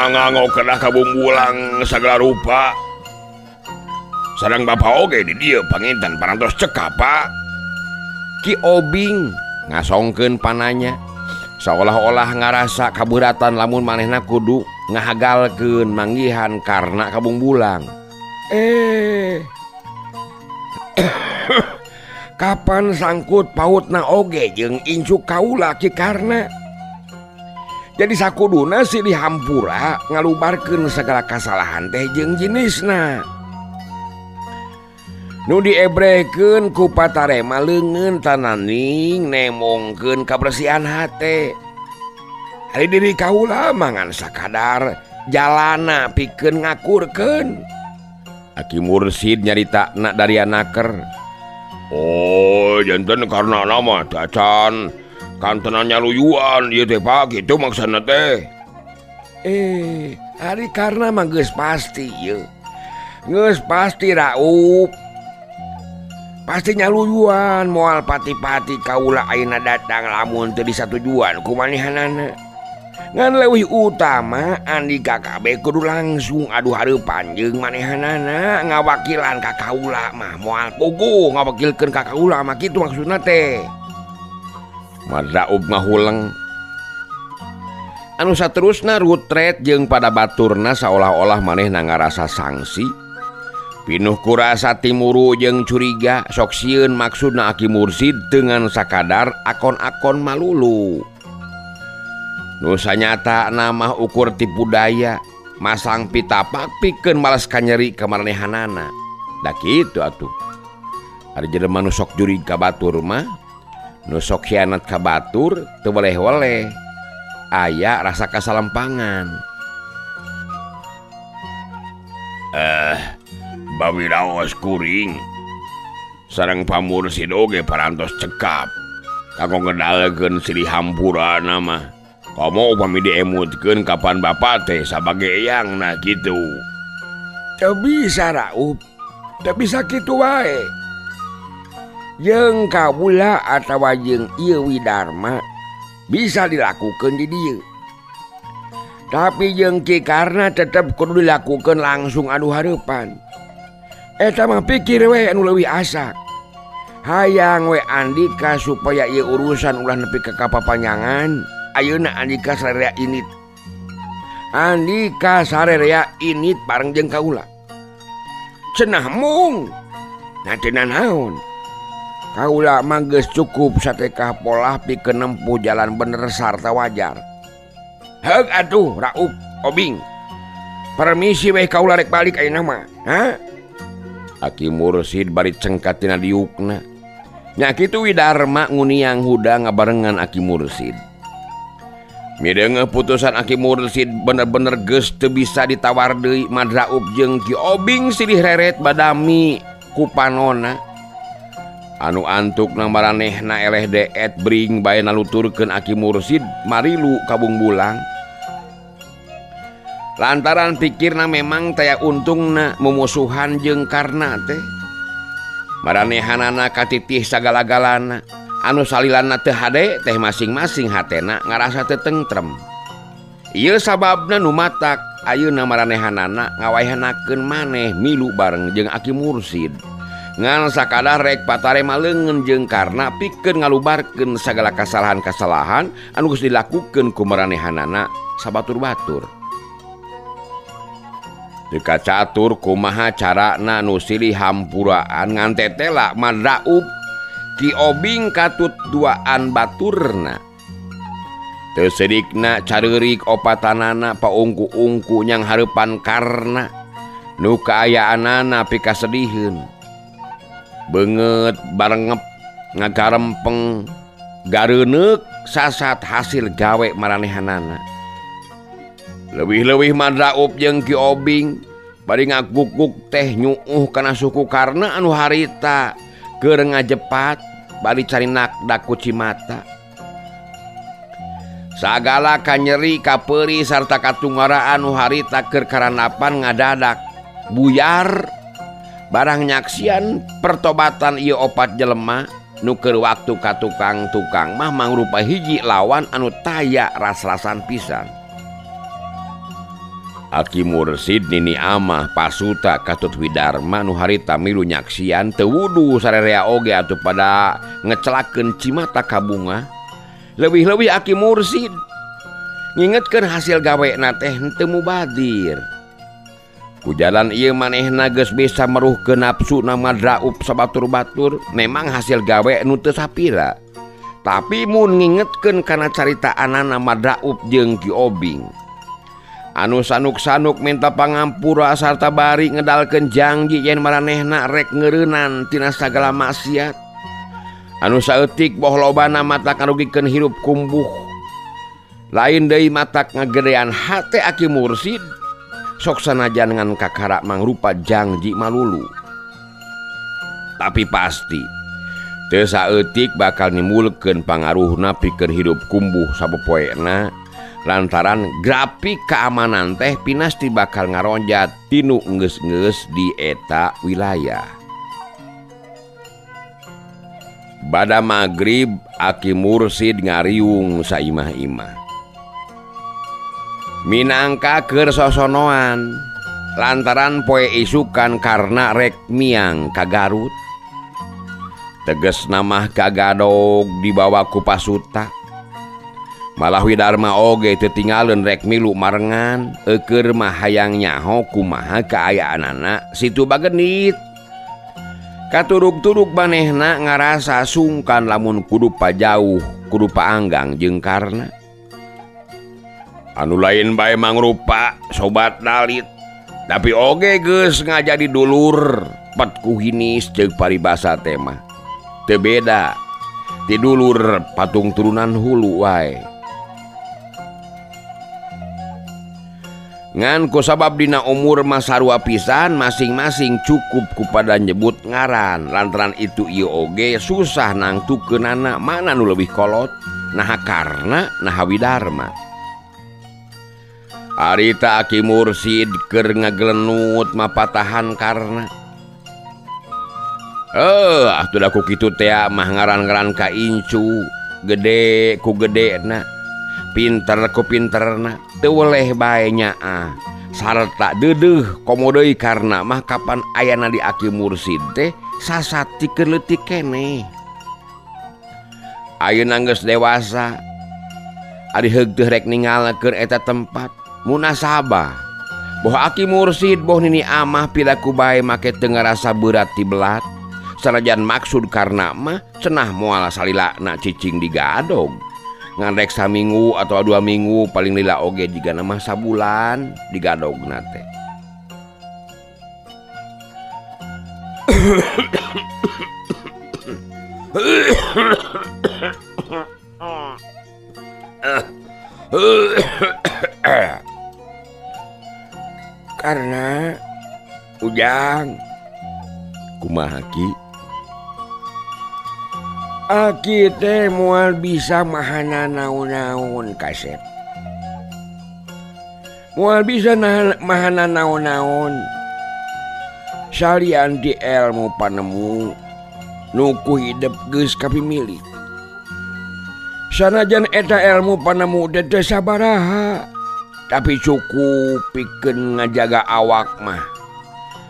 Mangga kedah kabungbulang sagala rupa. Sareng Bapak oge di dieu panginten parantos cekap Pak. Ki Obing ngasongkeun pananya seolah-olah ngarasa kaberatan lamun manehna kudu ngahagalkeun manggihan karena kabungbulang. Kapan sangkut pautna oge jeung incu kaula Ki Karna. Jadi sakuduna silih hampura ngalubarkeun segala kasalahan teh jeung jenisna. Nu diebrekeun ku patarema leungeun tananing nemongkeun kabersihan hate. Ari diri kaula mangan sakadar jalana pikeun ngakurkeun. Aki Mursid nyarita nak dari anaker. Oh, janten karena nama tacan kantenan nyaluyuan ieu teh Pak kitu maksudna teh. Ari karena mah geus pasti ieu. Geus pasti raup. Pasti nyaluyuan moal pati-pati kaula ayeuna datang lamun teu disatujuan ku manehanana. Ngan leuwih utama Andika kabeh kudu langsung adu hareupan jeung manehanana ngawakilan ka kaula mah moal puguh ngawakilkeun ka kaula mah kitu maksudna teh. Madraub ngahuleng. Anu saterusna rutret jeung pada baturna saolah-olah manehna ngarasa sangsi. Pinuh kurasa timuru jeung curiga sok sieun maksudna Aki Mursid dengan sakadar akon-akon malulu. Nu sanyata nama ukur tipu daya masang pitapak pikeun malas kanyeri ka maranehanana. Da kitu atuh. Ari jelema nu sok jurig ka batur mah, nu sok khianat ka batur teu weleh-weleh. Aya rasa kasalempangan. Bawiraos kuring sareng Pamursid oge parantos cekap kanggo ngedalkeun silih hampurana mah. Komo upami diemutkeun kapan Bapak teh sabage eyangna kitu. Teu bisa raup, teu bisa kitu wae. Jeung kaula atawa jeung ieu Widarma bisa dilakukeun di dieu. Tapi jeung Ki Karna tetep kudu dilakukeun langsung adu hareupan. Eta mah pikir we anu leuwih asak. Hayang we Andika supaya ieu urusan ulah nepi ka kapapanjangan. Ayeuna Andika sarerea init. Andika sarerea init bareng jeung kaula. Cenah mung. Nah teu naon. Kaula mah geus cukup satekah polah pikeun nempuh jalan bener sarta wajar. Heug atuh Raup Obing. Permisi weh kaula rek balik ayeuna mah. Ha? Aki Mursid bari cengkat tina diukna. Nya kitu Widarma nguniang hudang ngabarengan Aki Mursid. Mideungeuh putusan Aki Mursid bener-bener geus teu bisa ditawar deui Madraub jeung Ki Obing silih reret badami ku panona. Anu antukna maranehna eleh deet bring bae naluturkeun Aki Mursid marilu kabungbulang. Lantaran pikirna memang taya untungna mumusuhan jeung Karna teh. Maranehanana katitih sagala-galana. Anu salilana teu hade teh masing-masing hatena ngarasa teu tentrem. Ieu sababna nu matak ayeuna maranehanana ngawaehanakeun maneh milu bareng jeung Aki Mursid. Ngan sakadar rek patarema leungeun jeung Karna pikeun ngalubarkeun sagala kasalahan-kasalahan anu geus dilakukeun ku maranehanana sabatur-batur. Teu kacatur kumaha carana nu silih hampuraan ngan tetela Madraub Ki Obing katut duaan baturna. Teu sedikna careurik opatanana paungku-ungku nyang hareupan Karna nu kaayaanana pikasediheun. Beungeut barengep ngagarempeng gareuneuk sasat hasil gawe maranehanana. Leuwih-leuwih Madraub jeung Ki Obing bari ngaguguk teh nyuuh kana suku Karna anu harita keur ngajepat bari carinak daku cimata. Sagala kanyeri kapeuri sarta katunggaraan nu harita keur karanapan ngadadak buyar barang nyaksian pertobatan ieu opat jelema nu keur waktu ka tukang-tukang mah mangrupa hiji lawan anu taya ras-rasan pisan. Aki Mursid Nini Amah Pasuta katut Widarma nu harita milu nyaksian teu wudu sarerea oge atuh pada ngecelakeun cimata kabunga. Leuwih-leuwih Aki Mursid ngingetkeun hasil gawena teh henteu mubadir. Ku jalan ieu manehna geus bisa meruhkeun nafsuna madraup sabatur-batur, memang hasil gawe nu teu sapira. Tapi mun ngingetkeun kana caritaanana madraup jeung Ki Obing. Anu sanuk-sanuk minta pangampura sarta bari ngedalkeun janji yen maranehna rek ngeureunnan tina sagala maksiat. Anu saeutik boh lobana matak ngarugikeun hirup kumbuh. Lain deui matak ngagedean hate Aki Mursid. Sok sanajan ngan kakara mangrupa janji malulu. Tapi pasti teu saeutik bakal nimbulkeun pangaruhna pikeun hirup kumbuh sapopoena. Lantaran grafik keamanan teh pinasti bakal ngaronjat tinu enggeus-enggeus di eta wilayah. Bada magrib Aki Mursid ngariung saimah-imah. Minangka keur sosonoan lantaran poe isukan karena rek miang ka Garut. Teges namah kagadog dibawa ku Pasuta. Malah Widarma oge teu tinggalin rek milu marengan, eukeur mah hayang nyaho kumaha kaayaanana situ bagenit. Katurug-turug manehna ngarasa sungkan lamun kudu pajauh, kudu paanggang jeung Karna. Anu lain bae mangrupa sobat dalit, tapi oge geus ngajadi dulur pet ku hinis ceuk paribasa teh mah. Teu beda ti dulur patung turunan hulu wae. Ngan ku sabab dina umur mah sarua pisan masing-masing cukup kupada nyebut ngaran. Lantaran itu ieu oge susah nangtukeunana mana nu leuwih kolot, naha Karna naha Widarma. Harita Aki Mursid keur ngagelenut mapatahan Karna. Atuh da ku kitu teh mah ngaran-ngaran ka incu, gede ku gedena, pinter ku pinterna, teu weleh bae nyaah. Sarta deudeuh komo deui Karna mah kapan ayana di Aki Mursid teh sasat tikeun leutik keneh. Ayeuna geus dewasa, ari heug teh rek ningalkeun eta tempat munasabah. Boh Aki Mursid boh Nini Amah pilaku bae make teu ngarasa berat ti belat. Sanajan maksud Karna mah cenah moal salilana cicing digadog. Ngan rek saminggu atau 2 minggu paling lila oge jigana mah sabulan digadogna teh. Karena Ujang kumaha Ki? Aki teh moal bisa mahana naon-naon kasep. Moal bisa mahana naon-naon. Salian di ilmu panemu nu ku hidep geus kapimilik. Sanajan eta ilmu panemu teh teu sabaraha, tapi cukup pikeun ngajaga awak mah.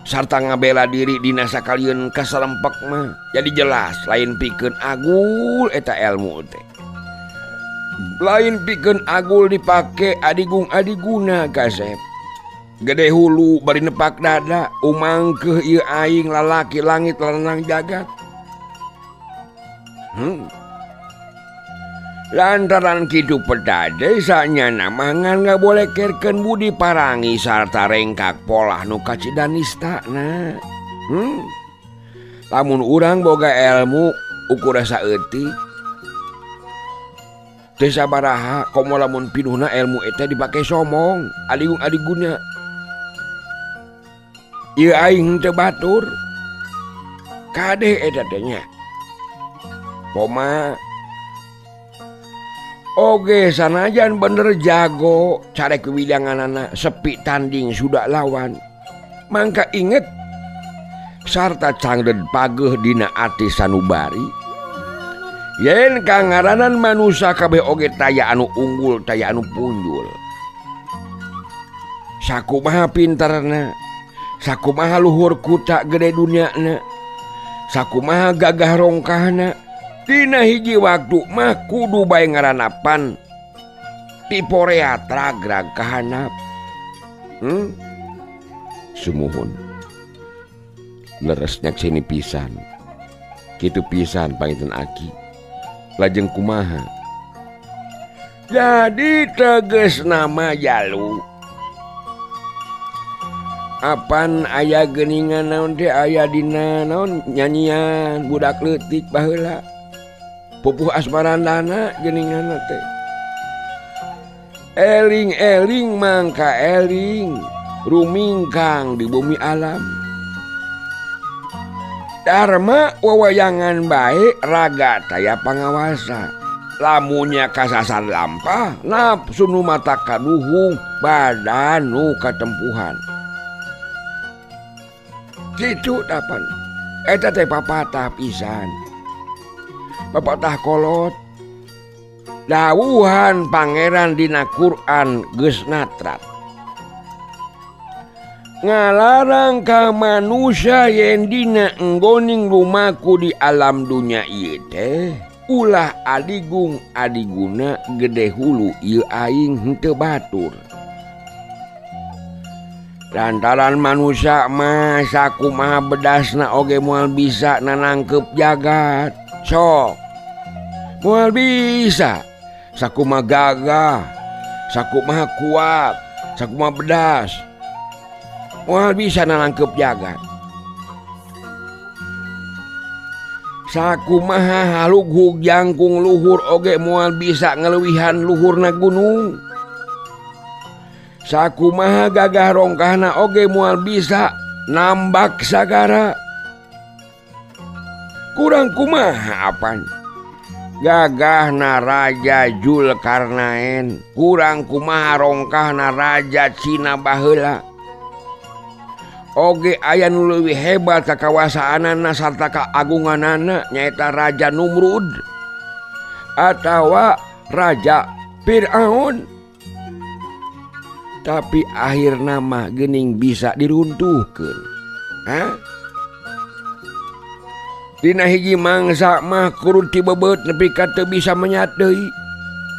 Sarta ngabela diri dina sakalieun kasalempek mah. Jadi jelas lain pikeun agul eta ilmu teh. Lain pikeun agul dipake adigung adiguna kasep. Gede hulu bari nepak dada, umangkeuh ieu aing lalaki langit lanang jagat. Lantaran kitu pedade sanyana mangan ngabolekerkeun budi parangi sarta rengkak polah nu kacidanistana. Lamun urang boga ilmu ukur saeutik teu sabaraha komo lamun pinuhna ilmu eta dipake somong aligung adiguna. Ieu aing teu batur kade eta teh nya. Koma oge sanajan bener jago carek widanganana sepi tanding sudah lawan. Mangka inget sarta cangded pageuh dina ati sanubari. Yen kangaranan manusa kabeh oge taya anu unggul taya anu punjul. Sakumaha pinterna, sakumaha luhur kuta gede duniana, sakumaha gagah rongkahna, dina hiji waktu mah kudu bae ngaranapan tiporea tragrag kahanap. Sumuhun. Leres nyakseni pisan. Kitu pisan panginten aki. Lajeng kumaha? Jadi teges nama jalu. Apan aya geuningan naon teh aya dina naon nyanyian budak leutik baheula. Pupuh asmarandana geuninganna teh. Eling-eling mangka eling rumingkang di bumi alam. Dharma wawayangan bae raga taya pangawasa. Lamunnya kasasar lampah nafsu nu mata kaduhung badan nu katempuhan. Kitu dapan eta teh papatah pisan. Papatah kolot. Dawuhan pangeran dina Quran geus natrat. Ngalarang ka manusia yen dina enggoning lumaku di alam dunya ieu teh ulah adigung adiguna gede hulu ieu aing henteu batur. Lantaran manusia mah sakumaha bedasna oge moal bisa nanangkep jagat. Sok moal bisa. Sakumaha gagah, sakumaha kuat, sakumaha bedas, moal bisa nanangkep jagat. Sakumaha halughug jangkung luhur oge moal bisa ngeleuwihan luhurna gunung. Sakumaha gagah rongkahna oge moal bisa nambak sagara. Kurang kumaha apan? Gagahna Raja Zulkarnain, kurang kumaha rongkahna Raja Cina baheula. Oge aya nu leuwih hebat kakawasaanana sarta kaagunganana nyaeta Raja Numrud atawa Raja Fir'aun. Tapi akhirna mah geuning bisa diruntuhkeun. Hah? Dina hiji mangsa mah kurun ti bebeut nepi ka teu bisa menyat deui.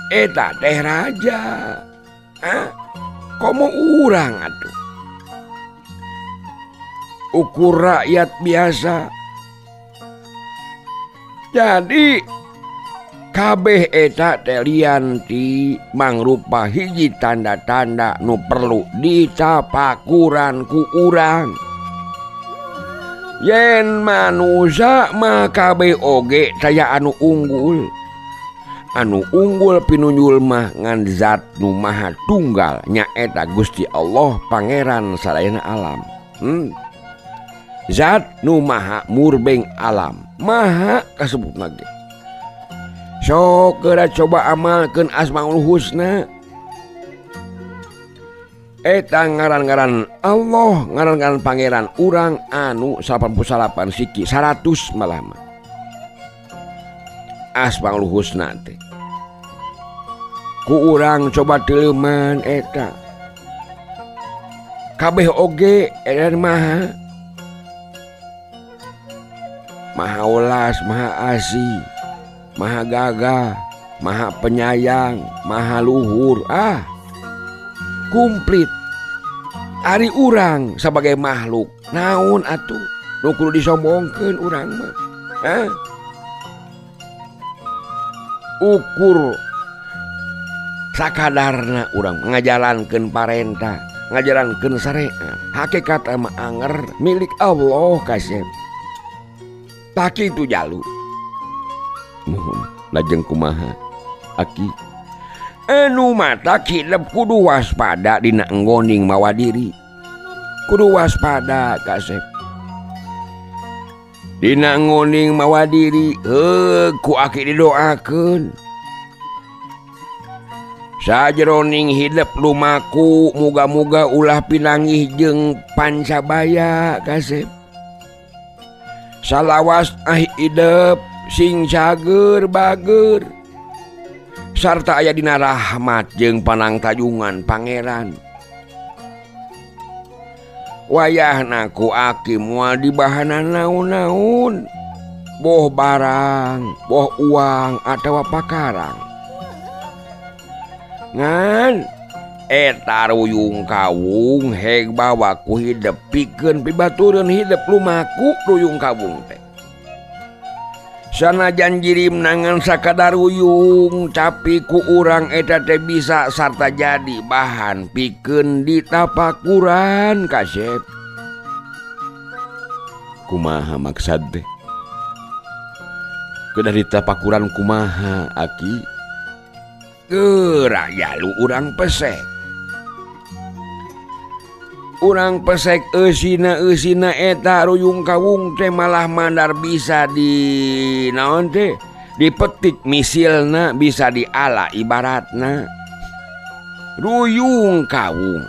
Eta teh raja. Hah? Komo urang atuh. Ukur rakyat biasa. Jadi kabeh eta teh lian ti mangrupa hiji tanda-tanda nu perlu ditapakuran ku urang. Yen manusia mah kabeh oge taya anu unggul. Anu unggul pinunjul mah ngan zat nu maha tunggal nyaeta Gusti Allah Pangeran sadayana alam. Zat nu maha murbeng alam, maha kasebutna ge. Sok geura coba amalkeun Asmaul Husna. Eta ngaran-ngaran Allah, ngaran-ngaran pangeran urang anu 88 siki 100 malah mah. Asmaul Husna teh. Ku urang coba teuleman eta. Kabeh oge edan maha. Maha welas, maha asih, maha gagah, maha penyayang, maha luhur. Ah, komplit. Ari urang sebagai makhluk naon atuh nu kudu disombongkeun urang mah. Hah? Ukur sakadarna urang ngajalankeun parentah, ngajalankeun syariat. Hakikat mah anger milik Allah kasep. Tak kitu jalu. Muhun lajeng kumaha aki? Anu mata kilep kudu waspada dina enggoning mawa diri. Kudu waspada kasep. Dina enggoning mawa diri, heuh ku aki didoakeun. Sajroning hidep lumaku muga-muga ulah pinanggih jeung pancabaya kasep. Salawas ah hidep sing cager bager. Sarta aya dina rahmat jeung panangtayungan pangeran. Wayahna ku aki moal dibahanan naon-naon. Boh barang, boh uang atawa pakarang. Ngan eta ruyung kawung heg bawa ku hidep pikeun pibatureun hidep lumaku ruyung kawung teh. Sanajan jirim nangan sakadar ruyung tapi ku urang eta teh bisa sarta jadi bahan pikeun ditapakuran kasep. Kumaha maksad teh? Kedah ditapakuran kumaha aki? Geura jalu urang pesek. Urang pesek eusina-eusina eta ruyung kawung teh malah mandar bisa di naon teh dipetik misilna bisa diala ibaratna ruyung kawung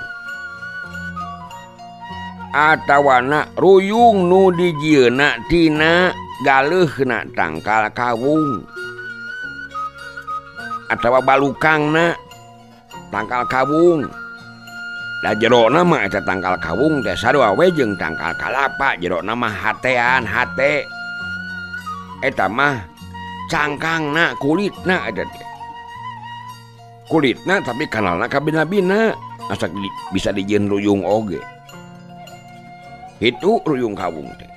atawana ruyung nu dijieuna tina galeuhna tangkal kawung atawa balukangna tangkal kawung. Da jerona mah eta tangkal kawung teh sarua we jeung tangkal kalapa, jerona mah hatean hate. Eta mah cangkangna kulitna eta teh. Kulitna tapi kanalna kabina-bina, asa bisa dijieun ruyung oge. Itu ruyung kawung teh.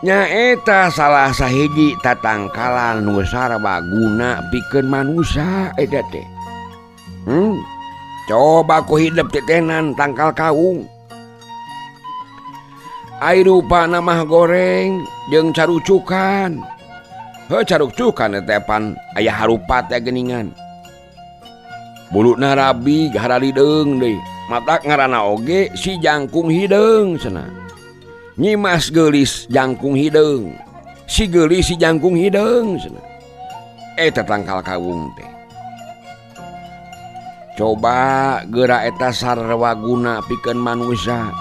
Nyaeta salah sahiji tatangkalan nu sarwa guna pikeun manusa eta teh. Coba ku hidep tetenan tangkal kawung. Ai rupana mah goreng jeung carucukan. Heuh carucukan teh pan aya harupat teh geuningan. Buluna rabi haralideung deui. Matak ngaranna oge si jangkung hideung cenah. Nyimas geulis jangkung hideung. Si geulis si jangkung hideung cenah. Eta tangkal kawung teh. Coba geura eta sarwa guna pikeun manusia.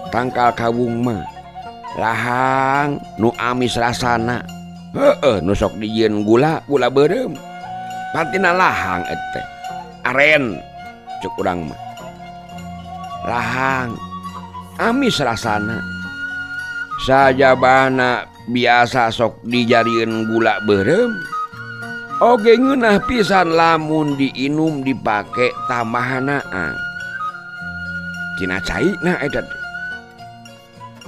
Tangkal kawung mah lahang nu amis rasana. Heueuh nu sok dijieun gula, gula beureum. Patina lahang eta teh. Aren cek urang mah. Lahang amis rasana. Sajabana biasa sok dijarieun gula beureum. Oge ngeunah pisan lamun diinum dipake tambahanaan. Tina caina eta teh.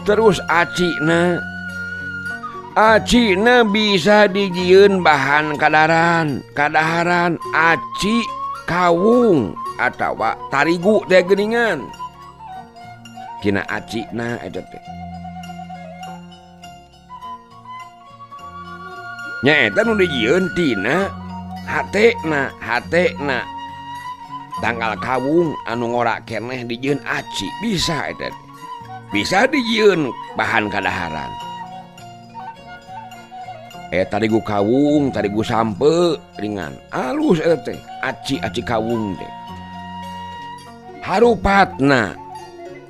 Terus acina. Acina bisa dijieun bahan kadaran, kadaharan aci kawung atawa tarigu teh geuningan. Tina acina eta teh. Nyaeta nu dijieun tina hatena, hatena tanggal kawung anu ngora keneh dijieun aci bisa eta teh. Bisa dijieun bahan kadaharan. Tarigu kawung, tarigu sampe ringan. Alus eta teh, aci-aci kawung teh. Harupatna.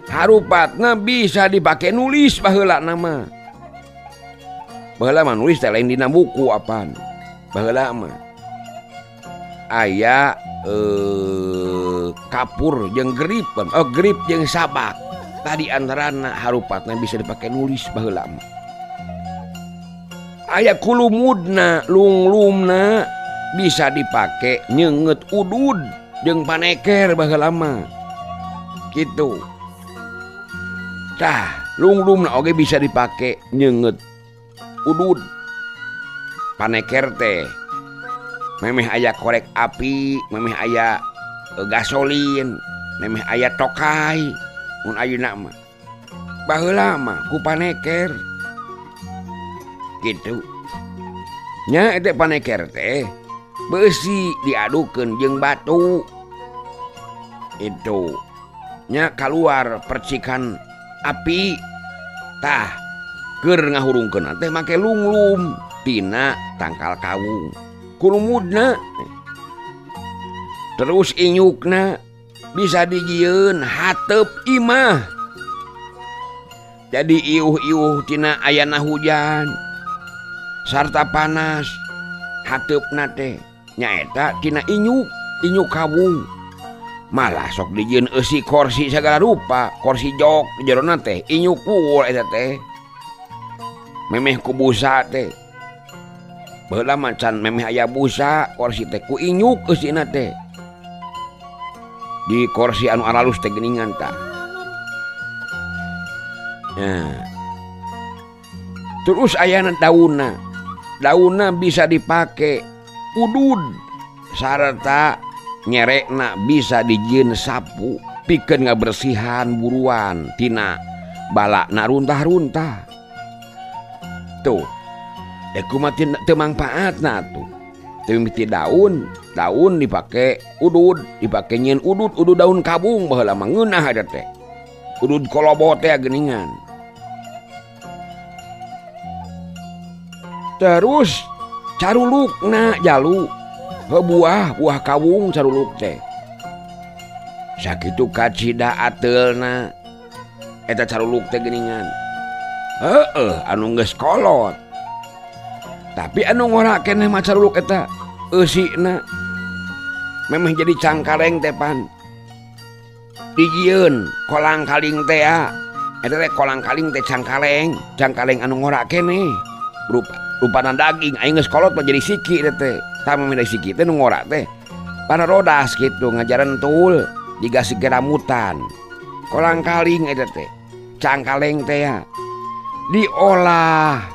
Harupatna bisa dipake nulis baheula nama. Baheula mah nulis teh lain dina buku apaan. Baheula mah aya kapur jeung grip, oh grip jeung sabak. Tadi antarana harupatna bisa dipake nulis baheula mah. Aya kulumudna, lunglumna bisa dipake nyeungeut udud jeung paneker baheula mah. Kitu. Tah, lunglumna oge bisa dipake nyeungeut udud. Paneker teh memeh aya korek api, memeh aya gasolin, memeh aya tokai mun ayeuna mah. Baheula mah ku paneker. Gitu. Nya eta paneker teh beusi diadukeun jeung batu. Itu nya kaluar percikan api. Tah keur ngahurungkeun teh make lunglum tina tangkal kawung. Kulumudna. Terus inyukna bisa dijieun hateup imah. Jadi iuh-iuh tina ayana hujan sarta panas hateupna teh nyaeta tina inyuk, inyuk kawung. Malah sok dijieun eusi korsi segala rupa, korsi jok di jerona teh inyuk wul eta teh. Memeh ku busa teh. Baheula mah can memeh aya busa, korsi teh ku inyuk eusina teh. Di korsi anu aralus teh geuningan tah. Nah. Terus ayana daunna. Daunna bisa dipake udud sarta nyerekna bisa dijieun sapu pikeun ngabersihan buruan tina balakna runtah-runtah. Tuh. Kumaha teu mangpaatna tuh. Teu mimiti daun, daun dipake udud, dipake nyieun udud, udud daun kabung baheula mah ngeunah eta teh. Udud kolobo teh geuningan. Terus carulukna jalu buah, buah kawung caruluk teh. Sakitu kacida ateulna eta caruluk teh geuningan. Heueuh anu geus kolot. Tapi anu ngora keneh mah caruluk eta eusina memeh jadi cangkaleng teh pan. Dijieun kolang kaling teh eta teh kolang kaling teh cangkaleng, cangkaleng anu ngora keneh. Rupana daging aing geus kolot mah jadi siki teh teh. Tah memeh siki teh nu ngora teh. Pana rodas kitu ngajaran tul jiga siki rambutan. Kolang kaling eta teh. Cangkaleng teh diolah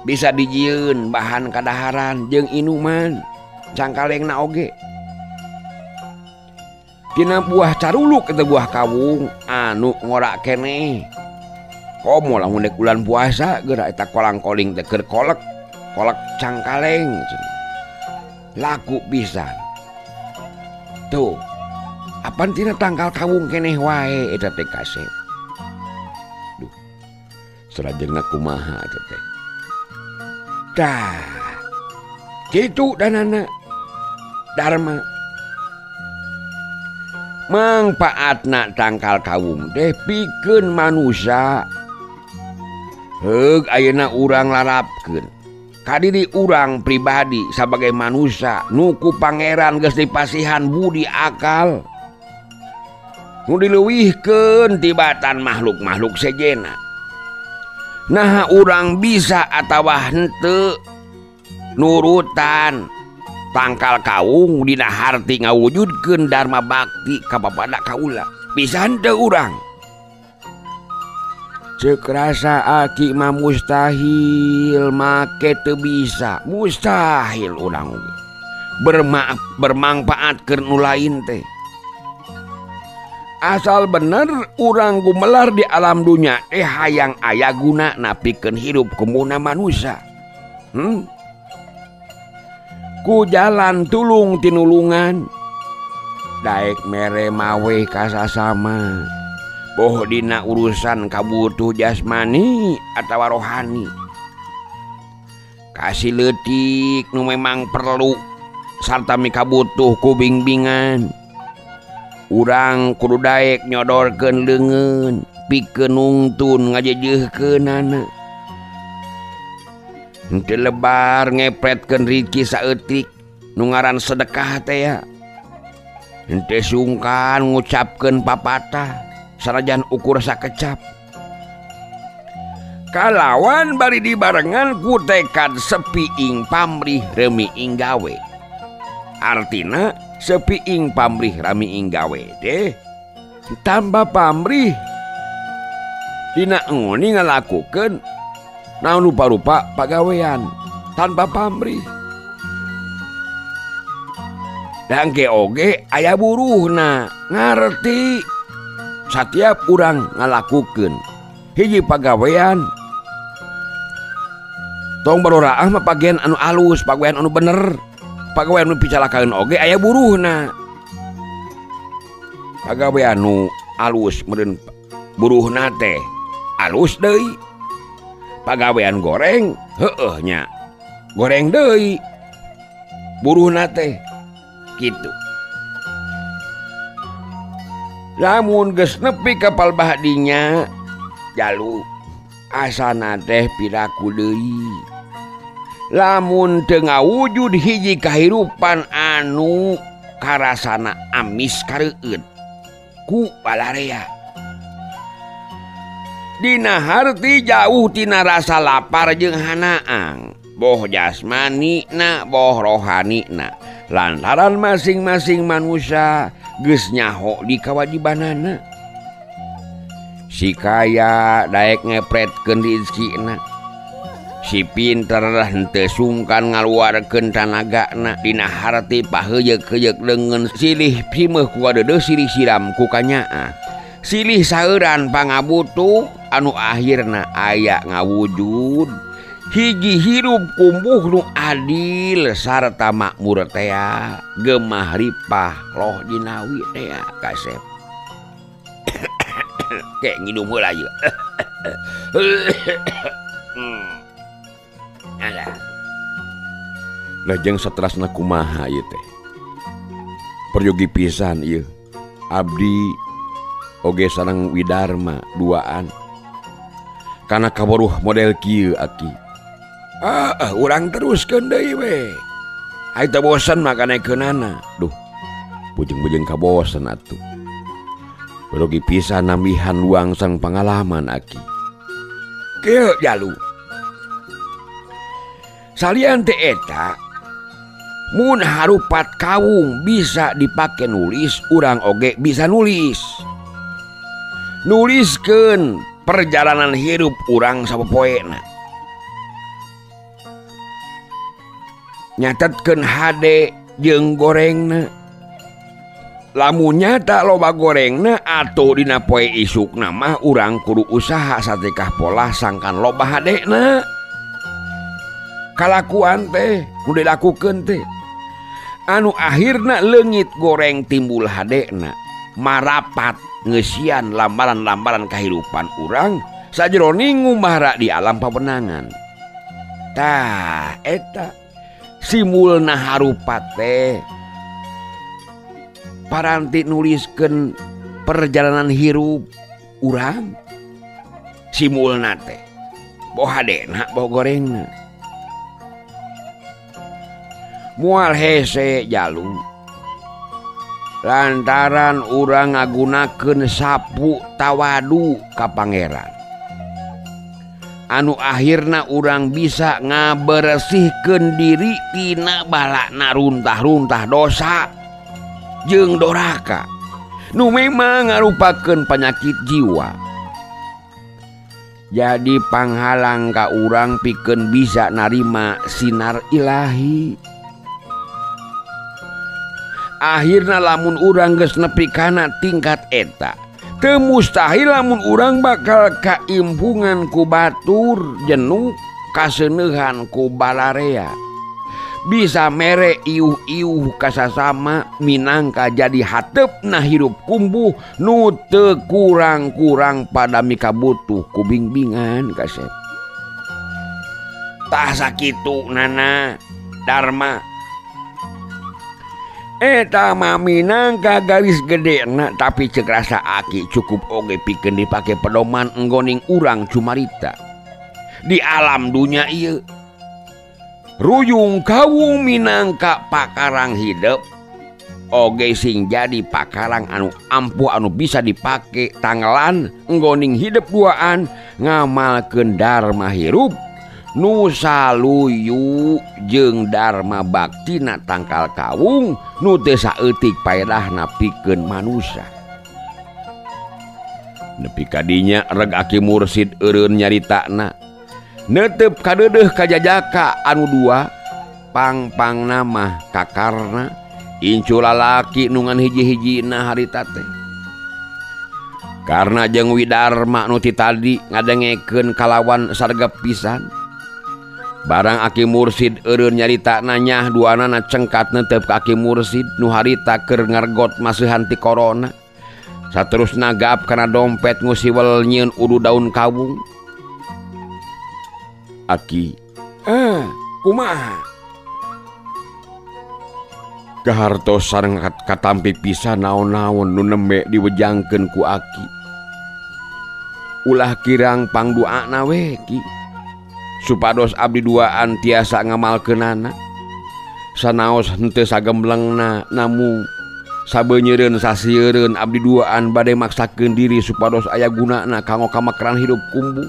bisa dijieun bahan kadaharan jeung inuman cangkalengna oge. Tina buah caruluk eta buah kawung anu ngora keneh. Komo lamun dek bulan puasa geura eta kolang-koling teh keur kolek, kolek cangkaleng laku pisan. Tuh, apan tina tangkal kawung keneh wae eta teh kasep. Duh. Salajengna kumaha eta teh? Tah, kitu danana Dharma. Mangpaatna tangkal kawung teh pikeun manusia. Heug ayeuna urang larapkeun ka diri urang pribadi sabagai manusia nu ku pangeran geus dipasihan budi akal nu dileuwihkeun tibatan makhluk-makhluk sejenna. Nah urang bisa atawa henteu nurutan tangkal kawung dina harti ngawujudkeun dharma bakti ka bapada kaula. Bisa henteu urang. Ceuk rasa aki mah mustahil make teu bisa. Mustahil urang oge. Bermanfaat keur nu lain teh. Asal bener urang gumelar di alam dunya teh hayang aya guna napikeun hirup kumuna manusia. Ku jalan tulung tinulungan daek mere mawe kasasama. Boh dina urusan kabutuh jasmani atawa rohani. Kasih leutik nu memang perlu sarta mikabutuh ku bimbingan. Urang kudu daek nyodorkeun leungeun pikeun nungtun ngajejeuhkeunana. Henteu lebar ngepretkeun rizki saeutik nu ngaran sedekah teh ya. Henteu sungkan ngucapkeun papatah sanajan ukur sakecap. Kalawan bari dibarengan ku tekad sepi ing pamrih remi ing gawe. Artina sepi ing pamrih rami ing gawe teh tambah pamrih dina ngoni ngalakukeun naon rupa-rupa pagawean tanpa pamrih. Dan ge oge aya buruhna ngarti satiap urang ngalakukeun hiji pagawean tong baroraah mah pagawean anu alus, pagawean anu bener, pagawean nu picalakaeun oge aya buruhna. Pagawean nu alus meureun buruhna teh alus deui. Pagawean goreng heueuh nya goreng deui buruhna teh kitu. Lamun geus nepi kapal bahdinya jalu asana teh piraku deui. Lamun teu ngawujud hiji kahirupan anu Karasana amis kareueut ku balarea. Dina harti jauh tina rasa lapar jeung hanaang, boh jasmani na boh rohani na. Lantaran masing-masing manusia geus nyaho di kawajibanana. Si kaya daek ngepretkeun rizkina, si pinter henteu sungkan ngaluarkeun tanagana. Dina harti paheuyeuk-heuyeuk leungeun silih pimeuh ku kadeudeuh silih siram ku kanyaah, silih saeuran pangabutuh anu akhirna aya ngawujud hiji hirup kumbuh nu adil sarta makmur tea, gemah ripah loh jinawi tea kasep. Kek nginum heula ieu. Alah. Lajeng saterasna kumaha ieu teh? Peryogi pisan ieu. Abdi oge sareng Widarma duaan. Kana kaboruh model kieu aki. Ah, urang teruskeun deui we. Ai teu bosen mah kanaekeunana. Duh, bujeng-bujeng kabosen atuh. Peryogi pisan nambihan luang sang pangalaman aki. Kieu jalu. Salian teh eta, mun harupat kawung bisa dipake nulis, urang oge bisa nulis. Nuliskeun perjalanan hirup urang sapopoena. Nyatetkeun hade jeung gorengna. Lamun nyata loba gorengna atuh dina poe isukna mah urang kudu usaha satekah polah sangkan loba hadena. Kalakuan teh kudu dilakukeun teh. Anu akhirna leungit goreng timbul hadena, marapat ngeusian lambaran-lambaran kahirupan urang sajroning ngumbara di alam pawenangan. Tah eta simulna harupat teh paranti nuliskeun perjalanan hirup urang. Simulna teh boh hadena boh gorengna. Mual hese jalu lantaran urang ngagunakeun sapu tawadu ka pangeran, anu akhirna urang bisa ngabersihkeun diri tina balakna runtah-runtah dosa jeung doraka nu memang ngarupakeun penyakit jiwa. Jadi panghalang ka urang pikeun bisa narima sinar ilahi. Akhirna lamun urang geus nepi kana tingkat eta, teu mustahil lamun urang bakal kaimpungan ku batur jenuh kaseuneuhan ku balarea, bisa mere iuh-iuh kasasama minangka jadi hateupna hirup kumbuh nu teu kurang-kurang pada mikabutuh ku bimbingan kasep. Tah sakitu nana Dharma. Eta mah minangka garis gedena, tapi cek rasa aki cukup oge pikeun dipake pedoman enggoning urang cumarita di alam dunya ieu. Ruyung kawung minangka pakarang hidup oge sing jadi pakarang anu ampuh anu bisa dipake tanggelan enggoning hidup duaan ngamalkeun dharma hirup nu saluyu jeung dharma baktina tangkal kawung nu teu saeutik paedahna pikeun manusa. Nepi ka dinya reg aki mursid eureun nyaritana neuteup kadeudeuh ka jajaka anu dua pangpangna mah kakarna incu lalaki nu ngan hiji-hijina harita teh. Karna jeung Widarma nu ti tadi ngadengekeun kalawan sargep pisan. Barang aki mursid eureun nyaritana nyah duanana cengkat neuteup ka aki mursid nu harita keur ngargot maseuhan ti korona. Saterusna gap kana dompet ngusiwel nyieun udu daun kawung. Aki, kumaha? Kahartos sareng katampi pisan naon-naon nu nembe diwejangkeun ku aki. Ulah kirang pangduana we ki, supados abdi duaan tiasa ngamalkeunana. Sanaos henteu sagemblengna namung sabeunyereun sasieureun abdi duaan bade maksakeun diri supados aya gunana kanggo kamakeran hirup kumbu.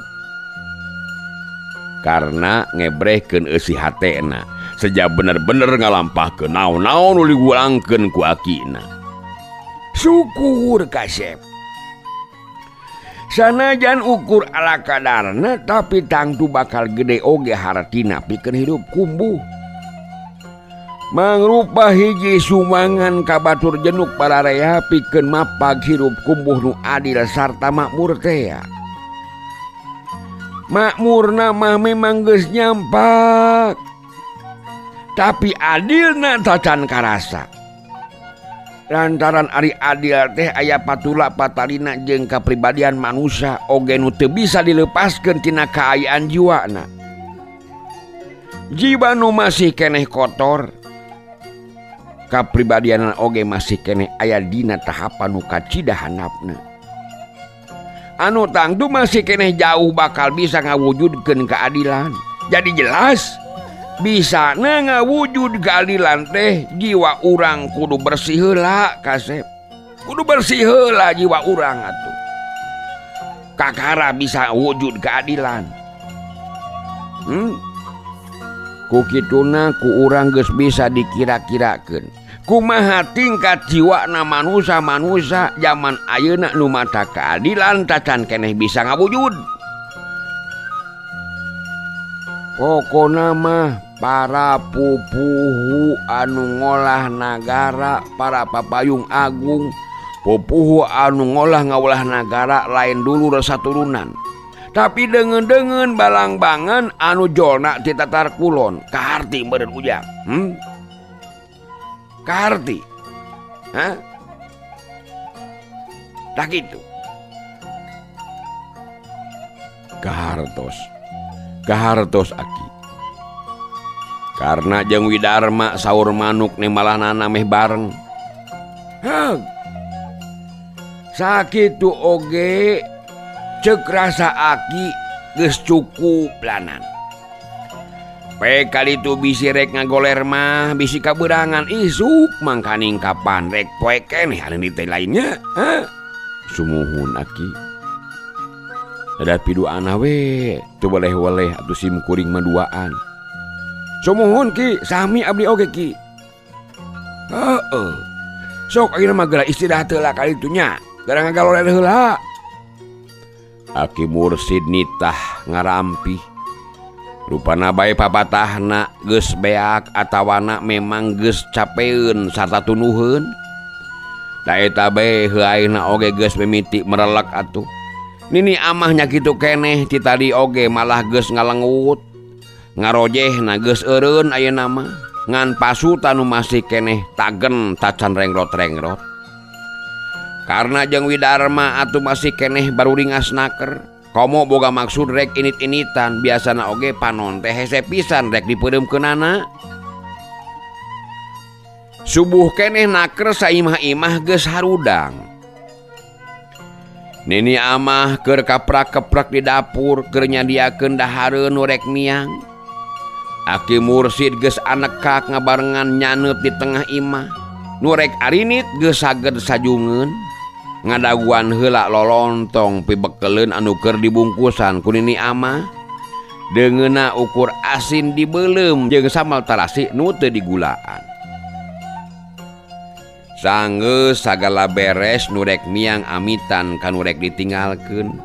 Karena ngebrehkeun eusi hatena seja bener-bener ngalampahkeun naon-naon nu digulangkeun ku akina. Syukur kasep. Sanajan ukur ala kadarna tapi tangtu bakal gede oge hartina pikeun hirup kumbu. Mangrupa hiji sumbangan ka batur jenuk pararea pikeun mapag hirup kumbuh nu adil sarta makmur tea. Makmurna mah memang geus nyampak, tapi adilna tacan karasa. Lantaran ari adil teh aya patula patalina jeung kapribadian manusia oge nu teu bisa dilepaskeun tina kaayaan jiwana. Jiwa nu masih keneh kotor, kapribadian oge masih keneh aya dina tahapan nu kacida handapna. Anu tangtu masih keneh jauh bakal bisa ngawujudkeun keadilan. Jadi jelas bisa ngawujud keadilan teh jiwa urang kudu bersih heula kasep. Kudu bersih heula jiwa urang atuh. Kakara bisa wujud keadilan. Ku kituna ku urang geus bisa dikira-kirakeun. Kumaha tingkat jiwana manusia-manusia zaman ayeuna nu mata keadilan tacan keneh bisa ngawujud. Pokona mah para pupuhu anu ngolah nagara, para papayung agung, pupuhu anu ngolah ngaulah nagara lain dulu rasa turunan. Tapi deungeun-deungeun balangbangan anu jolna ti Tatar Kulon, kaharti meureun ujang. Kaharti. Hah? Tak gitu. Kahartos. Kahartos aki. Karena jeung Widarma saur manuk nemalanana meh bareng. Heh. Sakitu oge ceuk rasa aki geus cukup lanan. Pe kali itu bisi rek ngagoler mah bisi kaberangan isuk mangkaning kapan rek poe keneh anu teh lainnya. Hah? Sumuhun aki. Ada piduana we teu weleh-weleh atuh sim kuring mah duaan. Sumuhun ki, sami abdi oge ki. Heeh. Sok ayeuna mah geura istirahat heula kali itu nya. Gara ngagaloler heula. Aki Mursid nitah ngarampih. Rupana bae papatahna geus beak atawana memang geus capeun sarta tunuheun. Da eta bae heuaina oge geus mimiti merelek atuh. Nini amahnya kitu keneh ti tadi oge malah geus ngalengut. Ngarojehna geus eureun ayeuna mah. Ngan pasutan nu masih keneh tagen tacan rengrot-rengrot. Karena jeung Widarma atuh masih keneh baru ringas naker. Komo boga maksud rek init-initan biasana oge panon teh hese pisan rek dipeureumkeunana. Subuh keneh naker saimah-imah geus harudang. Nini amah keur kaprak-keprak di dapur keur nyadiakeun dahareun nu rek miang. Aki Mursid geus anekak ngabarengan nyaneut di tengah imah. Nu rek arinit geus saged sajungeun. Ngadaguan heula lolontong pibekeleun anu keur dibungkusan ku nini amah. Deungeunna ukur asin dibeuleum jeung sambal tarasi nu teu digulaan. Sanggeus sagala beres nu rek miang amitan ka nu rek ditinggalkeun.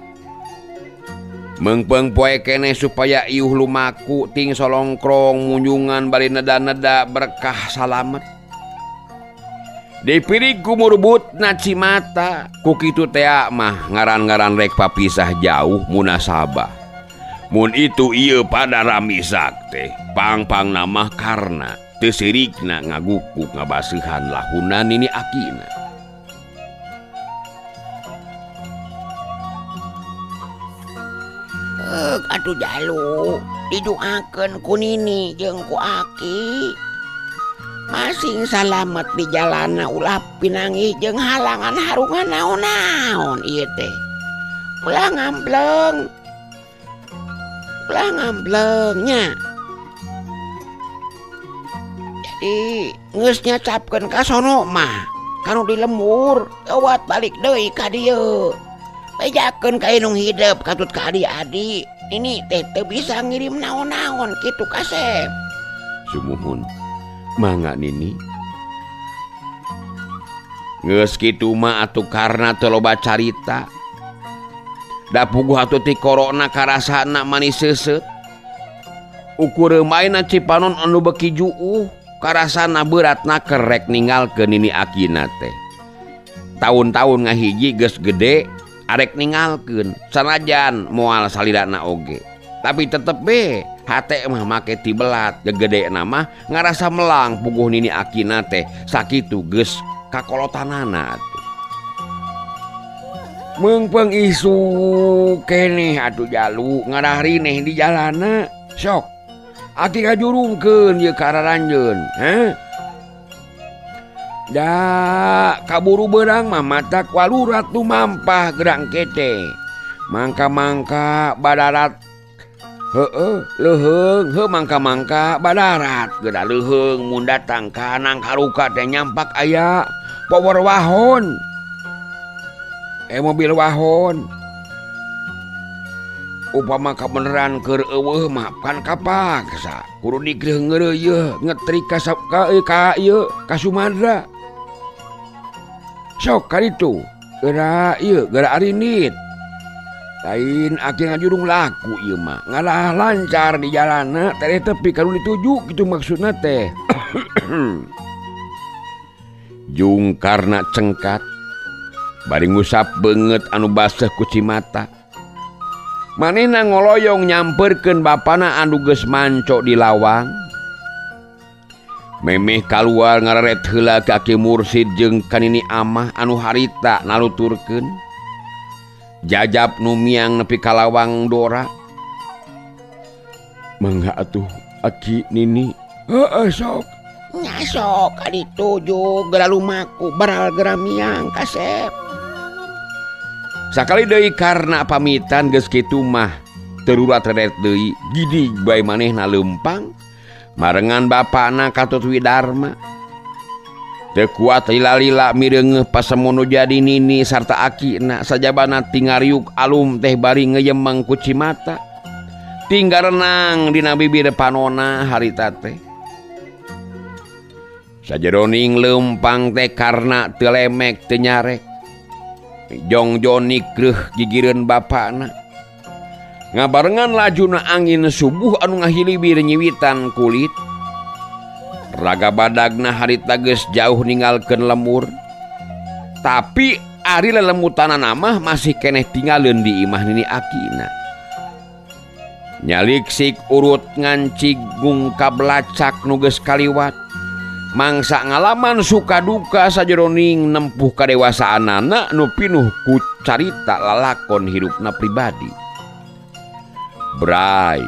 Meungpeung poe keneh supaya iuh lumaku ting solongkrong munjungan bari neda-neda berkah salamet. Dipirig ku murbutna cimata, ku kitu tea mah ngaran-ngaran rek papisah jauh munasabah. Mun itu ieu pada ramisak teh, pang-pang namah karna teu sirikna ngagukuk ngabaseuhan lahuna nini akina. Atuh jalu didoakeun ku nini jeung ku aki. Masing salamet di jalana ulah pinangi jeung halangan harungan naon-naon ieu teh. Ulah ngambleng. Ulah ngamblengnya. Pasti geus nyacapkeun ka sono mah kanu di lembur lewat balik deui ka dieu. Bejakeun ka indung hidep katut ka adi-adi. Ini teh teu bisa ngirim naon-naon kitu kasep. Sumuhun mangga Nini. Geus kitu mah atuh karna teu loba carita. Da puguh atuh ti korona karasana manis seuseut. Ukur maina Cipanon anu beki juuh karasana beratna kerek ninggalkeun Nini Akina teh. Taun-taun ngahiji geus gede arek ninggalkeun sanajan moal salirana oge. Tapi tetep be hate mah make tibelat gegedena mah ngarasa melang puguh Nini Akina teh sakitu geus kakolotanana atuh. Meungpeung isuk keneh atuh jalu ngarahrineh di jalana. Sok aki kajurungkeun ieu ka araranjeun, heh. Da kaburu beurang mah matak walurat lumampah gerang kete. Mangka-mangka badarat heueuh leuheung heuh mangka-mangka badarat geura leuheung mun datang ka Nangkaruka teh nyampak aya power wahon. Mobil wahon. Upama kabeneran keur eueuh mah pan kapaksa kudu dikreuh ngeureuyeuh ngetrik ka ka ieu ka Sumadra. Sok kaditu geura ieu geura arinit. Lain aki ngajurung laku ieu mah ngalah lancar di jalana tereh tepi ka nu dituju kitu maksudna teh. Jung karna cengkat bari ngusap beungeut anu baseuh ku cimata. Manehna ngoloyong nyamperkeun bapana anu geus manco di lawang. Memeh kaluar ngararet heula ka Aki Mursid jeung ka Nini Amah anu harita naluturkeun. Jajab nu miang nepi ka lawang dora. Mangga atuh Aki Nini. Heueuh sok. Nya sok kadituju geura lumaku baral geura miang kasep. Sakali deui karna pamitan geus kitu mah terurat reret deui gidig bae manehna leumpang marengan bapana katut Widarma. Teu kuat lila-lila mireungeuh pasemono jadi Nini sarta akina sajabana tingariuk alum teh bari ngeyemeng ku cimata. Tinggal renang dina bibir panona harita teh. Sajeroning leumpang teh karna teu lemek teu nyarek. Jong-joni kreuh gigireun bapana. Ngabarengan lajuna angin subuh anu ngahilibir nyiwitan kulit. Raga badagna harita geus jauh ninggalkeun lemur. Tapi ari lelemutanana mah masih keneh tinggalin di imah Nini Akina. Nyaliksik urut ngancig gungkab lacak nu geus kaliwat. Mangsa ngalaman suka duka sajeroning nempuh kadewasaanana nu pinuh ku carita lalakon hirupna pribadi. Bray,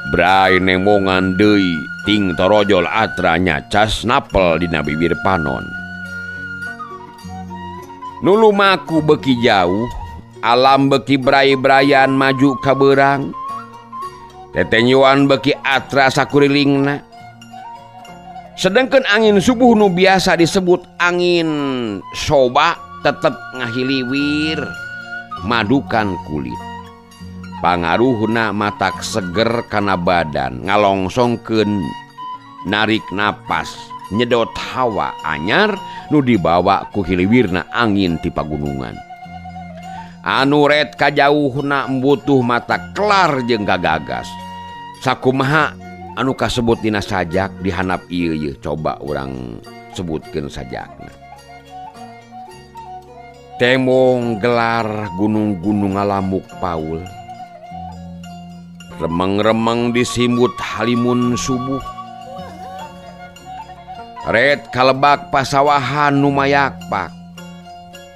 bray nemongan deui ting torojol atra nyacas napel dina bibir panon. Nu lumaku beki jauh, alam beki bray-brayan maju ka beurang. Tetenyuan beki atra sakurilingna. Sedangkan angin subuh nu biasa disebut angin soba tetep ngahiliwir madukan kulit. Pangaruhna matak seger kana badan, ngalongsongkeun narik napas, nyedot hawa anyar nu dibawa ku hiliwirna angin ti pagunungan. Anu ret kajauhna mbutuh mata kelar jeung gagagas. Sakumaha anu kasebut dina sajak dihanap ieu yeuh coba urang sebutkeun sajakna. Temong gelar gunung-gunung ngalamuk paul. Remeng-remeng disimbut halimun subuh. Ret kalebak pasawahan nu mayakpak.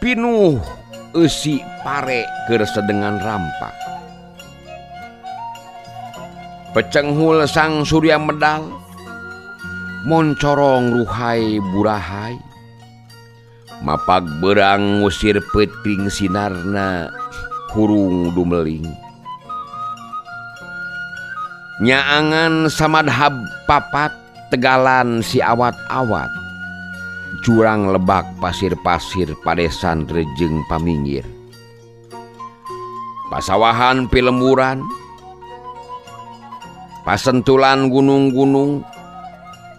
Pinuh eusi pare keur sedengan rampak. Pecenghul sang surya medal, moncorong ruhai burahai. Mapag berang ngusir peuting sinarna hurung dumeling. Nyaangan samadhab papat, Tegalan si awat-awat, jurang lebak pasir-pasir padesan rejeng paminggir. Pasawahan pilemburan, pasentulan gunung-gunung,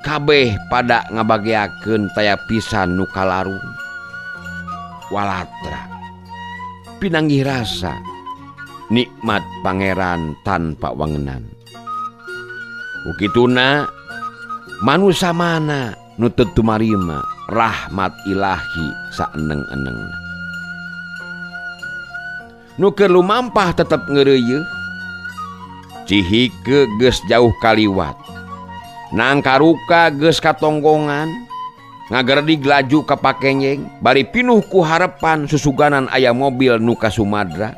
kabeh pada ngabageakeun taya pisan nu kalarung. Walatra, pinanggih rasa, nikmat pangeran tanpa wangenan. Ukituna manusa mana nu teu tumarima rahmat ilahi saeneng-enengna. Nu keur lumampah tetep ngeureuyeuh, cihike geus jauh kaliwat, nangkaruka geus katonggongan, ngagerdig laju ka pakenyeng, bari pinuh ku harepan susuganan aya mobil nu ka Sumadra.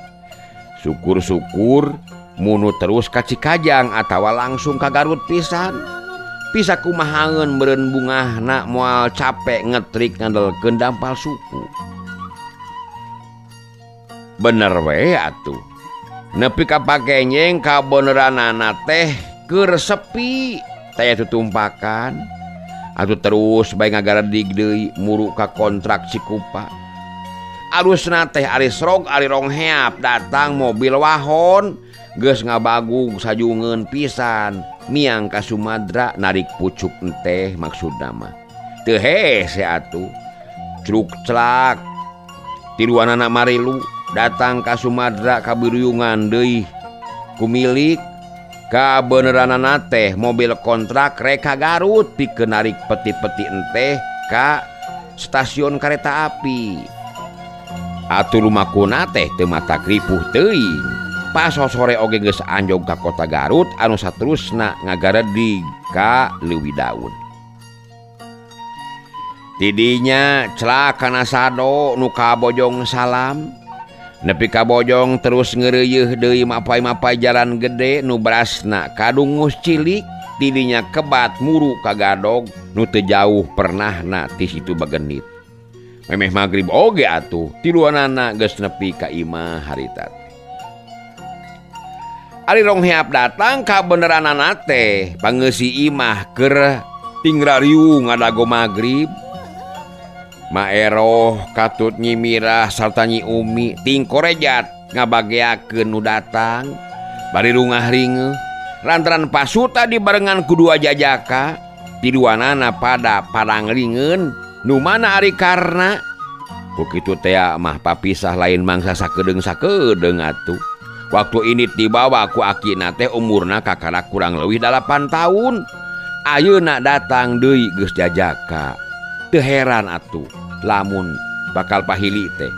Syukur-syukur munu terus ka Cikajang atawa langsung ka Garut pisan. Bisa kumahangeun meureun bungahna moal capek ngetrik ngandelkeun dampal suku. Bener we atuh. Nepi ka pakenyeng kabeneranana teh keur sepi, taya tutumpakan. Atuh terus bae ngagaredig deui muru ka kontrak Cikupa. Alusna teh ari srog ari rongheap datang mobil wahon geus ngabagug sajungeun pisan. Miang ka Sumadra narik pucuk enteh maksudna mah. Teu hese atuh. Cruk celak tiluanana marilu datang ka Sumadra kabiruyungan deui kumilik. Kabeneranana teh mobil kontrak rek ka Garut pikeun narik peti-peti enteh ka stasiun kereta api. Atuh lumakuna teh teu mata kripuh teuing. Pas sore oge geus anjog ka kota Garut anu saterusna ngagaredig ka Leuwi Daun. Tidinya celak kana sado nu kabojong salam. Nepi ka bojong terus ngeureuyeuh deui mapai-mapai jalan gede nu berasna kadungus cilik. Tidinya kebat muru ka Gadog nu teu jauh pernahna ti situ bagenit. Memeh magrib oge atuh tiluanana geus nepi ka imah harita. Ari rongheap datang kabeneranana teh pangeusi imah keur tingrariung ngadago magrib. Maeroh katut Nyi Mirah sarta Nyi Umi tingkorejat ngabageakeun nu datang bari rungah ringeuh lantaran pasuta dibarengan ku dua jajaka tiduanana pada padanglingeun nu mana ari karna ku kitu tea mah papisah lain mangsa sakedeung-sakedeung atuh. Waktu ini dibawa ku akina teh umurna kakara kurang leuwih 8 tahun. Ayeuna datang deui geus jajaka. Teu heran atuh lamun bakal pahili teh.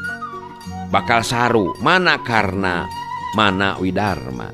Bakal saru mana karna mana widarma.